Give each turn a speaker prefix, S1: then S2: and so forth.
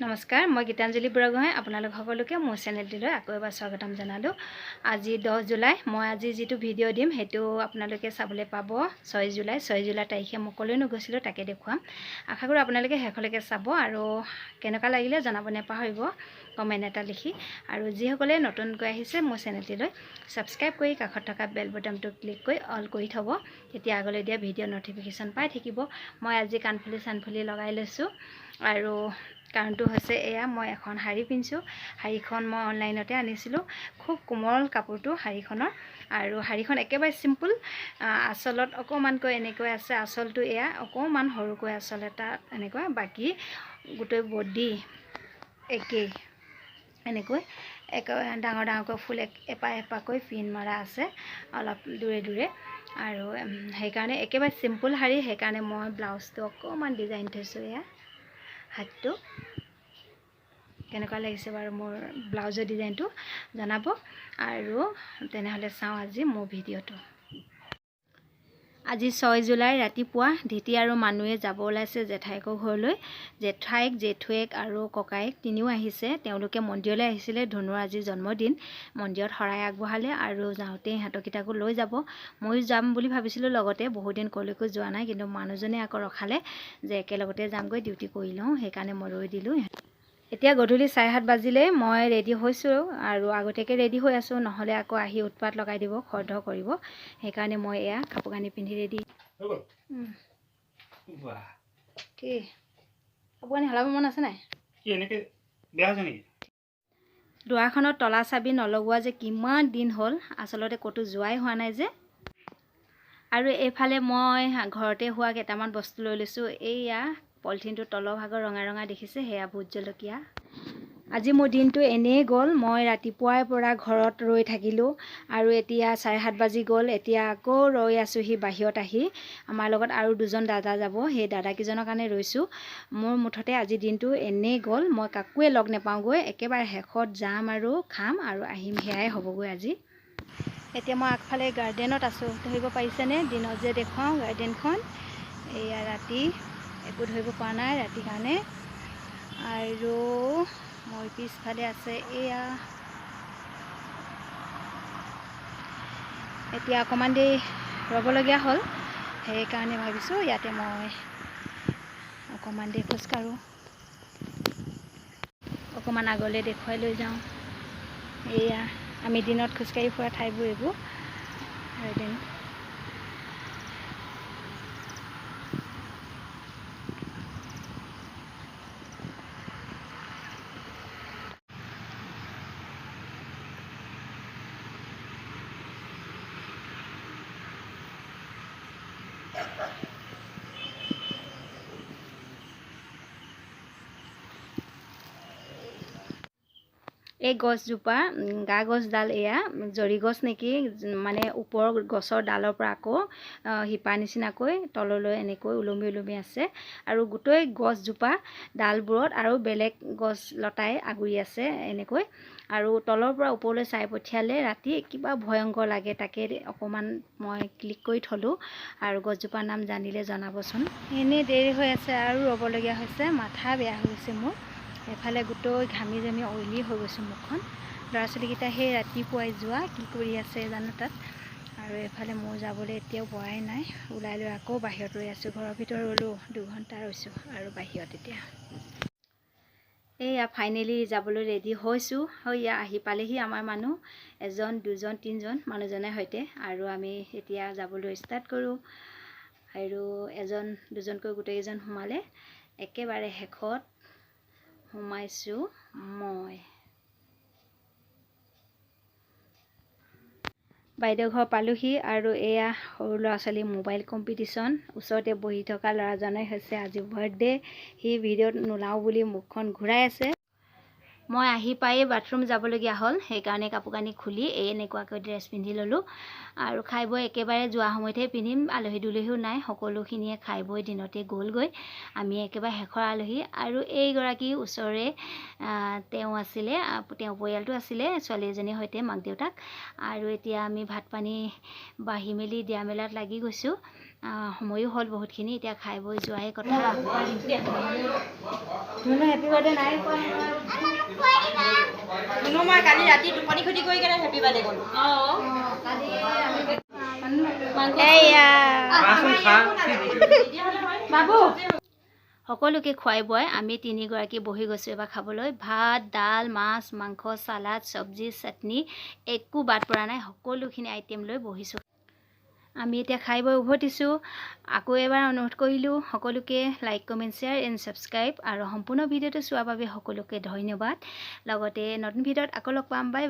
S1: নমস্কাৰ, মই গীতাঞ্জলি বুঢ়াগোহাঁই। আপোনালোক সকলোকে মোৰ চেনেলটিলৈ আকৌ এবাৰ স্বাগতম জনালোঁ। আজি 10 জুলাই। মই আজি যিটো ভিডিঅ' দিম, সেইটো আপোনালোকে চাবলৈ পাব 6 জুলাই। 6 জুলাই তাৰিখে মই ক'লৈ নগৈছিলোঁ, তাকে দেখুৱাম। আশা কৰোঁ আপোনালোকে শেষলৈকে চাব আৰু কেনেকুৱা লাগিলে জনাব নেপাহৰিব কমেণ্ট এটা লিখি। আৰু যিসকলে নতুনকৈ আহিছে মোৰ চেনেলটিলৈ, ছাবস্ক্ৰাইব কৰি কাষত থকা বেল বটামটো ক্লিক কৰি অল কৰি থ'ব। তেতিয়া আগলৈ দিয়া ভিডিঅ' ন'টিফিকেশ্যন পাই থাকিব। মই আজি কাণফুলি চানফুলি লগাই লৈছোঁ আৰু কাৰণটো হৈছে এয়া, মই এখন শাৰী পিন্ধিছোঁ। শাৰীখন মই অনলাইনতে আনিছিলোঁ। খুব কোমল কাপোৰটো শাৰীখনৰ আৰু শাৰীখন একেবাৰে চিম্পুল। আঁচলত অকণমানকৈ এনেকৈ আছে আঁচলটো। এয়া অকণমান সৰুকৈ আঁচল এটা এনেকুৱা, বাকী গোটেই বডি একেই। এনেকৈ এক ডাঙৰ ডাঙৰকৈ ফুল এপাহ এপাহকৈ পিন মৰা আছে অলপ দূৰে দূৰে আৰু সেইকাৰণে একেবাৰে চিম্পুল শাৰী। সেইকাৰণে মই ব্লাউজটো অকণমান ডিজাইন থৈছোঁ। এয়া হাতটো কেনেকুৱা লাগিছে বাৰু মোৰ ব্লাউজৰ ডিজাইনটো জনাব। আৰু তেনেহ'লে চাওঁ আজি মোৰ ভিডিঅ'টো। আজি 6 জুলাই ৰাতিপুৱা ধীতি আৰু মানুহে যাব ওলাইছে জেঠাইকৰ ঘৰলৈ। জেঠাইক, জেঠুৱেক আৰু ককায়েক তিনিও আহিছে। তেওঁলোকে মন্দিৰলৈ আহিছিলে। ধুনুৰ আজি জন্মদিন, মন্দিৰত শৰাই আগবঢ়ালে আৰু যাওঁতে ইহঁতকেইটাকো লৈ যাব। ময়ো যাম বুলি ভাবিছিলোঁ লগতে, বহুত দিন ক'লৈকো যোৱা নাই। কিন্তু মানুহজনে আকৌ ৰখালে যে একেলগতে যামগৈ, ডিউটি কৰি লওঁ। সেইকাৰণে মই ৰৈ দিলোঁ। এতিয়া গধূলি 7:30 বাজিলে। মই ৰেডি হৈছোঁ আৰু আগতীয়াকৈ ৰেডি হৈ আছোঁ, নহ'লে আকৌ আহি উৎপাত লগাই দিব, খৰধৰ কৰিব। সেইকাৰণে মই এয়া কাপোৰ কানি পিন্ধি ৰেডি।
S2: হৈ গ'ল। বাহ!
S1: কি, কাপোৰ কানি সলাব মন আছে নাই?
S2: কি, এনেকে বেয়া হৈছে নেকি?
S1: দুৱাৰখনত তলা চাবি নলগোৱা যে কিমান দিন হ'ল, আচলতে ক'তো যোৱাই হোৱা নাই যে। আৰু এইফালে মই ঘৰতে হোৱা কেইটামান বস্তু লৈ লৈছোঁ। এইয়া পলিথিনটোৰ তলৰ ভাগৰ ৰঙা ৰঙা দেখিছে, সেয়া ভোট জলকীয়া। আজি মোৰ দিনটো এনেই গ'ল। মই ৰাতিপুৱাৰ পৰা ঘৰত ৰৈ থাকিলোঁ আৰু এতিয়া 7:30 বাজি গ'ল। এতিয়া আকৌ ৰৈ আছোঁহি বাহিৰত আহি। আমাৰ লগত আৰু দুজন দাদা যাব, সেই দাদাকেইজনৰ কাৰণে ৰৈছোঁ। মোৰ মুঠতে আজি দিনটো এনেই গ'ল। মই কাকোৱে লগ নাপাওঁগৈ। একেবাৰে শেষত যাম আৰু খাম আৰু আহিম, সেয়াই হ'বগৈ আজি। এতিয়া মই আগফালে গাৰ্ডেনত আছোঁ। ধৰিব পাৰিছেনে? দিনত যে দেখুৱাওঁ গাৰ্ডেনখন, এয়া ৰাতি একো ধৰিব পৰা নাই ৰাতি কাৰণে। আৰু মোৰ পিছফালে আছে এয়া। এতিয়া অকণমান দেৰি ৰ'বলগীয়া হ'ল, সেইকাৰণে ভাবিছোঁ ইয়াতে মই অকণমান দেৰি খোজকাঢ়োঁ। অকণমান আগলৈ দেখুৱাই লৈ যাওঁ। এয়া আমি দিনত খোজকাঢ়ি ফুৰা ঠাইবোৰ, এইবোৰ গাৰ্ডেন। এই গছজোপা গা গছডাল, এয়া জৰি গছ নেকি? মানে ওপৰৰ গছৰ ডালৰ পৰা আকৌ শিপা নিচিনাকৈ তললৈ এনেকৈ ওলমি ওলমি আছে আৰু গোটেই গছজোপা ডালবোৰত আৰু বেলেগ গছ লতাই আগুৰি আছে এনেকৈ। আৰু তলৰ পৰা ওপৰলৈ চাই পঠিয়ালে ৰাতি কিবা ভয়ংকৰ লাগে। তাকে অকণমান মই ক্লিক কৰি থ'লোঁ। আৰু গছজোপাৰ নাম জানিলে জনাবচোন। এনেই দেৰি হৈ আছে আৰু ৰ'বলগীয়া হৈছে। মাথা বেয়া হৈ গৈছে মোৰ। এফালে গোটেই ঘামি জামি অইলি হৈ গৈছোঁ মুখখন। ল'ৰা ছোৱালীকেইটা সেই ৰাতিপুৱাই যোৱা, কি কৰি আছে জানো তাত। আৰু এইফালে মোৰ যাবলৈ এতিয়াও পৰাই নাই। ওলাই লৈ আকৌ বাহিৰত ৰৈ আছোঁ। ঘৰৰ ভিতৰত ৰ'লোঁ, 2 ঘণ্টা ৰৈছোঁ আৰু বাহিৰত এতিয়া। এইয়া ফাইনেলি যাবলৈ ৰেডি হৈছোঁ। এয়া আহি পালেহি আমাৰ মানুহ, এজন, দুজন, তিনিজন, মানুহজনে সৈতে। আৰু আমি এতিয়া যাবলৈ ষ্টাৰ্ট কৰোঁ। আৰু এজন দুজনকৈ গোটেইকেইজন সোমালে। একেবাৰে শেষত সোমাইছোঁ মই। বাইদেউ ঘৰ পালোহি আৰু এয়া সৰু ল'ৰা ছোৱালী মোবাইল কম্পিটিশ্যন। ওচৰতে বহি থকা ল'ৰাজনে হৈছে আজি বাৰ্থডে। সি ভিডিঅ'ত নোলাওঁ বুলি মুখখন ঘূৰাই আছে। মই আহি পায়েই বাথৰুম যাবলগীয়া হ'ল, সেইকাৰণে কাপোৰ কানি খুলি এই এনেকুৱাকৈ ড্ৰেছ পিন্ধি ল'লোঁ। আৰু খাই বৈ একেবাৰে যোৱা সময়তহে পিন্ধিম। আলহী দুলহীও নাই, সকলোখিনিয়ে খাই বৈ দিনতে গ'লগৈ। আমি একেবাৰে শেষৰ আলহী। আৰু এইগৰাকী ওচৰৰে তেওঁ আছিলে, তেওঁ পৰিয়ালটো আছিলে, ছোৱালী এজনীৰ সৈতে মাক দেউতাক। আৰু এতিয়া আমি ভাত পানী বাঢ়ি মেলি দিয়া মেলাত লাগি গৈছোঁ। সময়ো হ'ল বহুতখিনি, এতিয়া খাই বৈ যোৱাই কথা। ধুনু, হেপী বাৰ্থডে নাই কোৱা নহয়।
S3: ধুনু, মই কালি ৰাতি টোপনি খতি কৰি কেনে হেপী বাৰ্থডে ক'লো।
S1: এয়া।
S2: খাচোন, খা।
S1: বাবু, সকলোকে খুৱাই বোৱাই আমি তিনিগৰাকী বহি গৈছোঁ এবাৰ খাবলৈ। ভাত, দাল, মাছ, মাংস, চালাড, চব্জি, চাটনি, একো বাদ পৰা নাই, সকলোখিনি আইটেম লৈ বহিছোঁ আমি। এতিয়া খাই বৈ উভতিছোঁ। আকৌ এবাৰ অনুৰোধ কৰিলোঁ সকলোকে, like, comment, share and subscribe আৰু সম্পূৰ্ণ ভিডিঅ'টো চোৱাৰ বাবে সকলোকে ধন্যবাদ। লগতে নতুন ভিডিঅ'ত আকৌ লগ পাম। বাই।